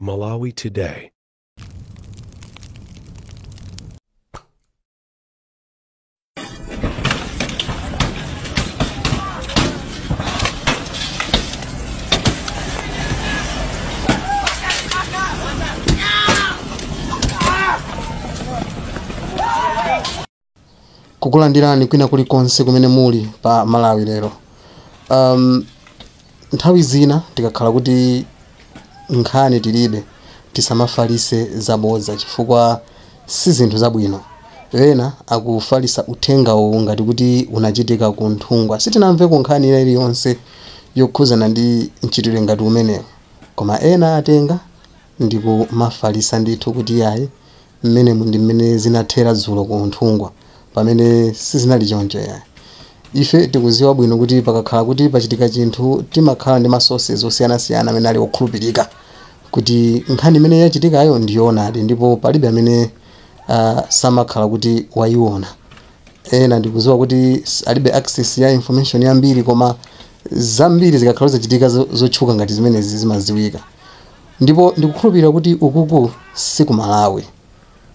Malawi Today. Kukulandirani kwina kulikonse kumene muli pa Malawi Lero. Nthawi zina tikakhala kuti nkhani tilibe, tisamafalise zabodza chifukwa si zinthu zabwino. Ena akufalisa uthenga uwu ngati kuti unachitika ku Nthungwa. Sitinamveko nkhani ina iliyonse yokhuzana ndi mchitidwe ngati umenewu, koma ena atenga ndikumafalisa ndithu kuti yayi, mmenemu ndi mmene zinathera dzulo ku Nthungwa, pamene sizinali choncho yayi. Ife tikuziwa bwino kuti pakakhala kuti pachitika chinthu, timakhala ndi ma sources osiyanasiyana amene ali okhulupirika kuti nkhani imene yachitikayo ndiyoonadi, ndipo palibe amene samakhala kuti wayiona. Ena ndikuziwa kuti alibe access ya information yambiri, koma zambiri zikakhala zachitika zotchuka ngati zimenezi zimaziwika. Ndipo ndikukhulupirira kuti ukuku si ku Malawi,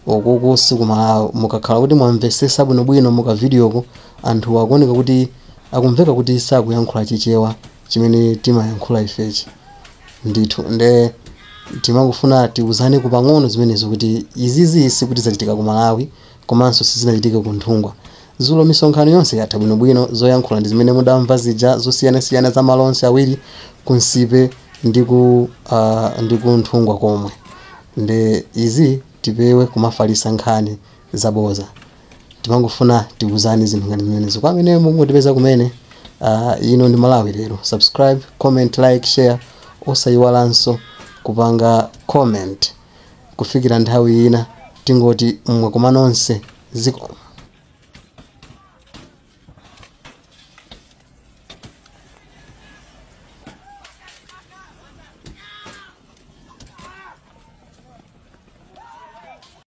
ukuku si ku Malawi. Mukakhala kuti mwamvesesa bwinobwino muka videoko, anthu akuoneka kuti akumveka kuti sakuyankhula Chichewa chimene timayankhula ifechi ndithu. Nde timangofuna tiuzane kupang'ono zimenezo kuti izizi sikuti zachitika ku Malawi, komanso sizinachitika ku Nthungwa. Dzulo misonkhano yonse yatha bwinobwino. Zoyankhula ndi zimene mudamva zija zosiyanasiyana za malo onse awiri, ku Nsipe ndi ku Nthungwa komwe. Nde izi tipewe kumafalisa nkhani zaboza. Timangofuna tiuzane zinthu ngati zimenezo. Kwa amene mungotipeza kumene, ino ndi Malawi Lero. Subscribe, comment, like, share, osayiwalanso kupanga comment. Kufikira nthawi ina, tingoti mwakoma nonse, zikomo.